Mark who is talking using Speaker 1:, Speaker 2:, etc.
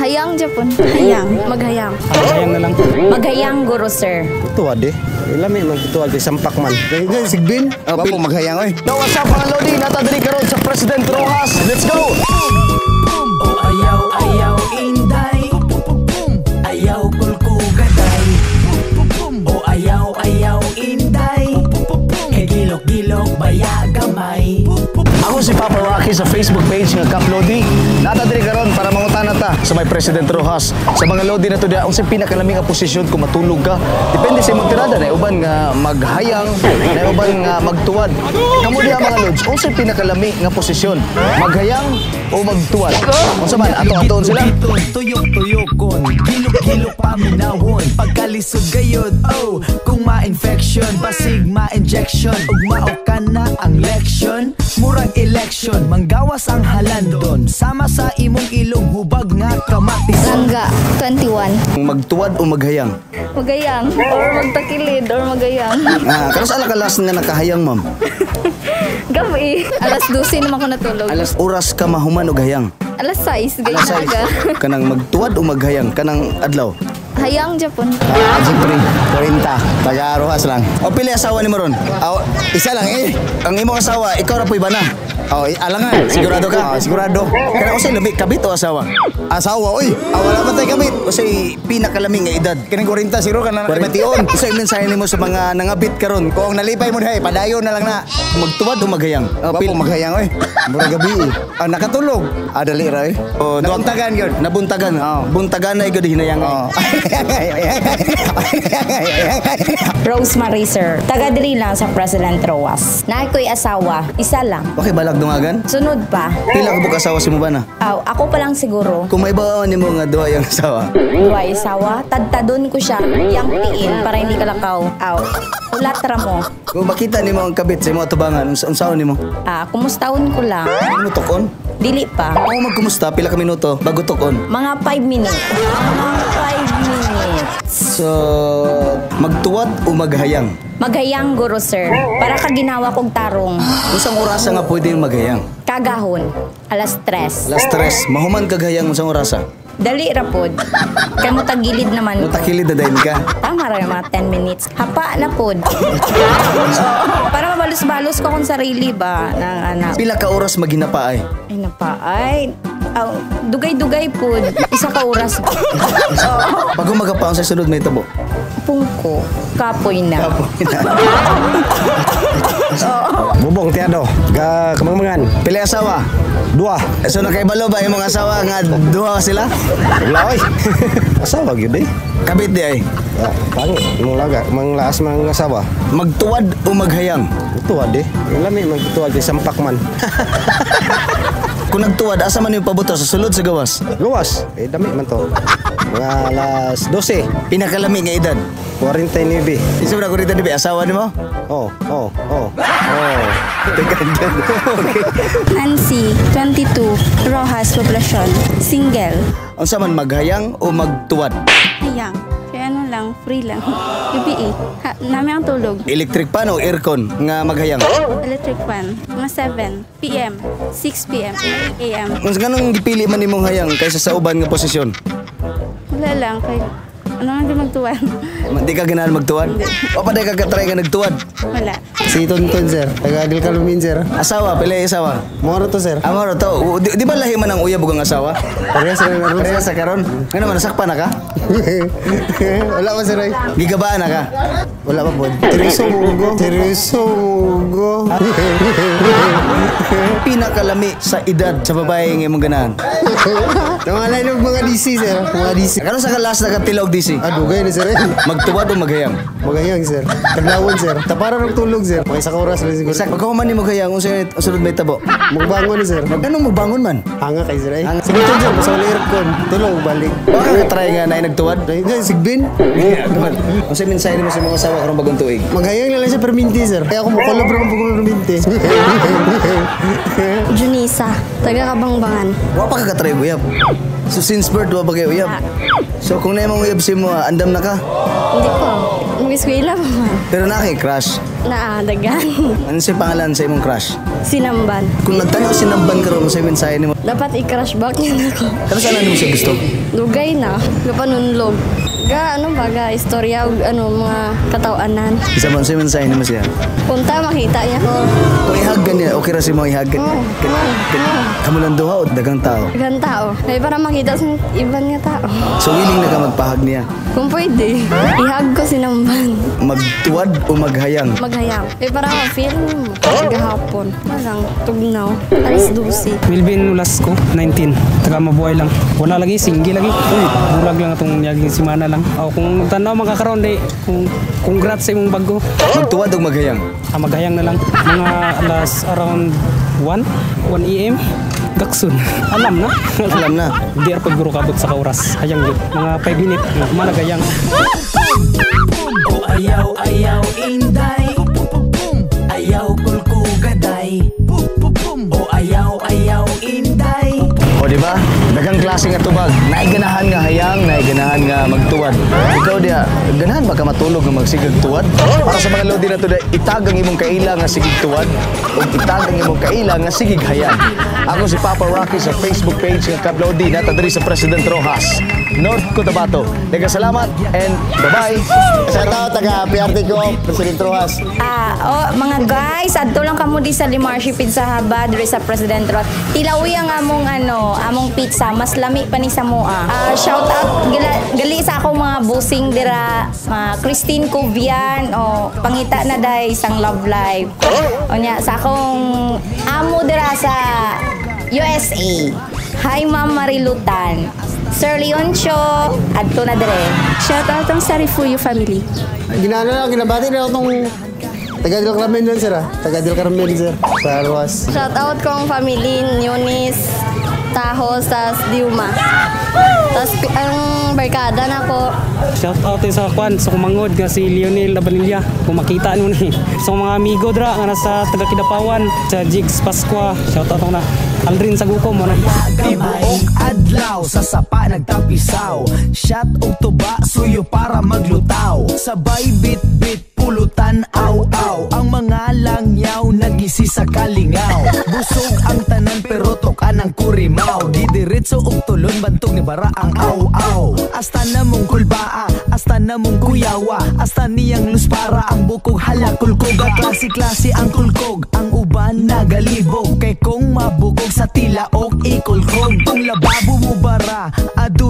Speaker 1: Hayang Japon.
Speaker 2: Hayang. Maghayang.
Speaker 3: Hayang na lang.
Speaker 4: Maghayang guro, sir.
Speaker 3: Tuwad eh. Lami man tuwad kay sampak man. Sigbin. Wapo maghayang oy.
Speaker 5: Yo, what's up mga Lodi? Nata diri karon sa President Roxas. Let's go!
Speaker 6: Oh ayaw ayaw inday, ayaw kulkugaday. Oh ayaw ayaw inday, kay gilok gilok baya gamay.
Speaker 5: Ako si Papa Rocky sa Facebook page nga Kap Lodi. Nata diri karon para mangutana ta sa may President Roxas. Sa mga Lodi na to diha, unsay pinakalaming nga posisyon kung matulog ka? Depende sa imong tirada, na uban nga maghayang, na uban nga magtuwad. Kamo diha mga Lods, unsay pinakalami nga posisyon? Maghayang o magtuwad? Unsa man ato atoon sila?
Speaker 6: Tuyok tuyokon, gilok gilok paminawon. Pagkalisod gayod, oh, kung ma-infection, basig ma-injection, ug mao ka na ang leksyon. Murag election, manggawas ang halandon. Sama sa imong ilong hubag nga kamatis.
Speaker 1: Langga, 21.
Speaker 5: Magtuwad o maghayang?
Speaker 1: Magayang. Or magtakilid or magayang.
Speaker 5: Ah, karon sa ka last nga nakahayang, ma'am?
Speaker 1: Gabi. Alas 12 naman ko natulog.
Speaker 5: Alas oras ka mahuman og hayang?
Speaker 1: Alas 6. Gayun
Speaker 5: Alas
Speaker 1: na aga.
Speaker 5: 6. Kanang magtuwad o maghayang kanang adlaw?
Speaker 1: Hayang Japon.
Speaker 3: Jeffrey, 40. Taga Roxas lang.
Speaker 5: O pili asawa nimo ron?
Speaker 3: Aw, isa lang eh.
Speaker 5: Ang imong asawa, ikaw ra po'y bana.
Speaker 3: Oh, alangan.
Speaker 5: Sigurado ka?
Speaker 3: Oh, sigurado.
Speaker 5: Kanang unsay lami, kabit o asawa?
Speaker 3: Asawa oy. Ah, wala pa tay kabit.
Speaker 5: Unsay pinakalami nga edad?
Speaker 3: Kining 40 siguro ka na nakabation.
Speaker 5: Unsay mensahe nimo sa mga nangabit karon?
Speaker 3: Kung nalipay mo dihay, padayon na lang na.
Speaker 5: Magtuwad o maghayang? O,
Speaker 3: Wapo maghayang oy. Murag gabi eh. Ah, nakatulog. Ah, dali ra eh.
Speaker 5: O,
Speaker 3: Nabuntagan gyud.
Speaker 5: Nabuntagan.
Speaker 3: Oo.
Speaker 5: Buntagan na gyud hinayang.
Speaker 3: Oh.
Speaker 4: Rosemary, sir. Taga diri lang sa President Roxas. Naa ko'y asawa. Isa lang.
Speaker 5: Okay balag dungagan?
Speaker 4: Sunod pa.
Speaker 5: Pila ka buok asawa si mo ba na?
Speaker 4: Aw, ako pa lang siguro.
Speaker 5: Kung may baon nimo nga duha yung asawa.
Speaker 4: Duwa asawa, tadtadon ko siya. Yang tiin para hindi kalakaw. Aw, ulatra mo.
Speaker 5: Kung makita nimo ang kabit sa imong atubangan, unsaon nimo?
Speaker 4: Ah, kumustahon ko lang.
Speaker 5: Ano tukon?
Speaker 4: Dili pa.
Speaker 5: Ako magkumusta pila ka minuto bago tukon?
Speaker 4: Mga 5 minutes. Mga 5 minutes.
Speaker 5: So, magtuwad o maghayang?
Speaker 4: Maghayang guro, sir. Para ka ginawa kong tarong.
Speaker 5: Unsang orasa nga pwede maghayang?
Speaker 4: Kagahon. Alas 3.
Speaker 5: Alas 3, mahuman kag hayang unsang orasa?
Speaker 4: Dali ra pod. Kay mo tagilid naman ko.
Speaker 5: Mutakilid na dayon ka.
Speaker 4: Tama ra yung mga 10 minutes. Hapa na pod. Para mabalos-balos ko akong sarili ba ng anak.
Speaker 5: Pila ka oras maginapa ay?
Speaker 4: Ay napa ay. Aw, dugay-dugay pod. Isa ka oras.
Speaker 5: Bago magapaon sa sunod may tabo.
Speaker 4: Pungko. Kapoy na.
Speaker 3: Bubong tiado. Ga kamangmangan.
Speaker 5: Pila asawa?
Speaker 3: Dua.
Speaker 5: So nakaibalo ba imong asawa nga duha sila?
Speaker 3: Wala oy. Asawa gyud eh.
Speaker 5: Kabit di ay.
Speaker 3: Ah, pangit. Imong laga, manglaas mang asawa.
Speaker 5: Magtuwad o maghayang?
Speaker 3: Tuwad eh. Lami magtuwad kay sampak man.
Speaker 5: Kung nagtuwad, asa man yung pabuto? Sa sulod sa gawas?
Speaker 3: Gawas. Eh dami man to. Mga alas 12,
Speaker 5: Pinakalami nga edad.
Speaker 3: 49.
Speaker 5: Isa ba na kurita di ba? Asawa nimo?
Speaker 3: Oh. Oh.
Speaker 5: Teka, dyan. Okay.
Speaker 2: Nancy, 22. Roxas, Poblacion. Single.
Speaker 5: Unsa man, maghayang o magtuwad?
Speaker 2: Hayang. Kaya ano lang, free lang. UPE. Ha, nami ang tulog.
Speaker 5: Electric fan o aircon nga maghayang?
Speaker 2: Electric fan. Mga 7 p.m., 6 p.m., 8 a.m.
Speaker 5: Kung nganong gipili man nimong hayang kaysa sa uban nga posisyon?
Speaker 2: Wala lang. Kay, ano man di magtuwan.
Speaker 5: Di ka ganahan magtuwad? O pa di ka katry nga nagtuwad?
Speaker 2: Wala.
Speaker 3: Si Tonton sir, taga Del Carmen sir.
Speaker 5: Asawa, pila yung asawa?
Speaker 3: Moro to sir.
Speaker 5: Amaro to. Di ba lahi man ang uyab ug ang asawa?
Speaker 3: Parehas ra na
Speaker 5: Pareha sa karon. Ngano man nasakpan na ka?
Speaker 3: Wala pa sir ay.
Speaker 5: Gigabaan na ka?
Speaker 3: Wala pa po. Seryoso mo go. Seryoso mo go.
Speaker 5: Pinakalami sa edad sa babae nga imong ganahan.
Speaker 3: Nangalay og mga DC sir, mga DC.
Speaker 5: Karon sa ka last nakatilog DC?
Speaker 3: Ah, dugay na sir eh.
Speaker 5: Magtuwad o maghayang?
Speaker 3: Magayang sir. Kadlawon sir. Tapara og tulog sir. Mga isa ka oras lang siguro.
Speaker 5: Sa pagkahuman nimo hayang unsa sunod may tabo?
Speaker 3: Magbangon ni sir.
Speaker 5: Anong magbangon man?
Speaker 3: Hanga kay sir ay. Sige sir, basta wala aircon. Tulog balik.
Speaker 5: Baka ka try nga na nagtuwad?
Speaker 3: Ay, sigbin.
Speaker 5: Unsa mensahe nimo sa mga asawa karong bagong tuig?
Speaker 3: Maghayang na lang siya perminti sir. Kaya ako mo kolab ra man pag perminti.
Speaker 2: Junisa, taga Kabangbangan.
Speaker 5: Wa pa ka katry uyab. So since birth wa pa kay uyab. So kung na imong uyab si mo, andam na ka.
Speaker 2: Hindi ko. Mag-eskwela pa man.
Speaker 5: Pero na kay crush.
Speaker 2: Naa, dagan.
Speaker 5: Ano si pangalan sa imong crush?
Speaker 2: Sinamban.
Speaker 5: Kung nagtanaw sinamban karon, unsa mensahe nimo?
Speaker 2: Dapat i-crush back niya ako.
Speaker 5: Pero saan nimo siya gusto?
Speaker 2: Dugay na. Gapanunlog. Ga ano ba ga istorya og ano mga katawanan.
Speaker 5: Isa man sa mensahe nimo siya.
Speaker 2: Punta makita niya ko.
Speaker 5: Kung ihag niya, okay ra si mo ihag niya. Kamo lang duha o dagang tao.
Speaker 2: Daghang tao. Ay para makita sa iban nga tao.
Speaker 5: So willing na ka magpahag niya.
Speaker 2: Kung pwede, ihag ko sinamban.
Speaker 5: Magtuwad o maghayang.
Speaker 2: Maghayang. Eh para ma-feel mo. Gahapon. Walang tugnaw. Alas 12.
Speaker 7: Melvin Ulasco, 19. Taga Mabuhay lang. Wala lagi, single lagi. Uy, bulag lang atong yaging simana lang. O, kung tanaw makakaroon di, kung congrats sa imong bago.
Speaker 5: Magtuwad o maghayang.
Speaker 7: Ah, maghayang na lang. Mga alas around 1, 1 AM. Gaksun. Alam na.
Speaker 3: Alam na.
Speaker 7: Di ar paguro kabot sa kauras. Hayang yun. Mga 5 minutes. Managayang.
Speaker 6: O ayaw ayaw inday. Pum pum pum pum. Ayaw kulkugaday. Pum pum pum. O ayaw ayaw inday.
Speaker 5: O di ba? Daghang klase nga tubag. Naiganahan nga hayang, naiganahan nga magtuwad. Ikaw diya, ganahan ba ka matulog nga magsigag tuwad? Para sa mga lodi na to, itag ang imong kaila nga sigig tuwad ug itag ang imong kaila nga sigig hayang. Ako si Papa Rocky sa Facebook page nga Kaplodi nata diri sa President Rojas, North Cotabato. Daghang salamat and bye-bye.
Speaker 3: Shout out taga PRT ko, President Rojas.
Speaker 4: Ah, oh, mga guys, adto lang kamo di sa Limarshi Pizza Haba diri sa President Ross. Tilawi ang among ano, among pizza, mas lami pa ni sa mua. Ah, shout out gali sa akong mga busing dira, mga Christine Cuvian o pangita na day sang Love Life. O nya sa akong amo dira sa USA. Hi Ma'am Marilutan. Sir Leoncio, adto na dire.
Speaker 2: Shout out ang sa Rifuyo family.
Speaker 3: Ginano lang, ginabati na ako tong taga Del Carmen dyan, sir. Ah. Taga Del Carmen, sir. Sa Rojas.
Speaker 2: Shout out kong family, Eunice, Taho, tas Diuma. Tas ang barkada na ko.
Speaker 7: Shout out sa kwan, sa kumangod nga si Lionel Labanilla. Kung makita nyo ni. Sa mga amigo dra nga nasa taga Kidapawan, sa Jigs Pasqua. Shout out ako na. Aldrin Saguko mo na.
Speaker 6: Tibuok adlaw sa sapa nagtapisaw. Shot og tuba suyo para maglutaw. Sabay bit-bit pulutan aw-aw. Ang mga langyaw nagisi sa kalingaw. Busog ang tanan pero tok-an ang kurimaw. Didiretso og tulon bantog ni bara ang aw-aw. Hasta na mong kulbaa, hasta na mong kuyawa. Hasta niyang luspara ang bukog hala kulkog. Klase-klase ang kulkog, ang uban nagalibog. Kay kung mabukog sa tilaok ikulkog. Kung lababo mo bara, adunay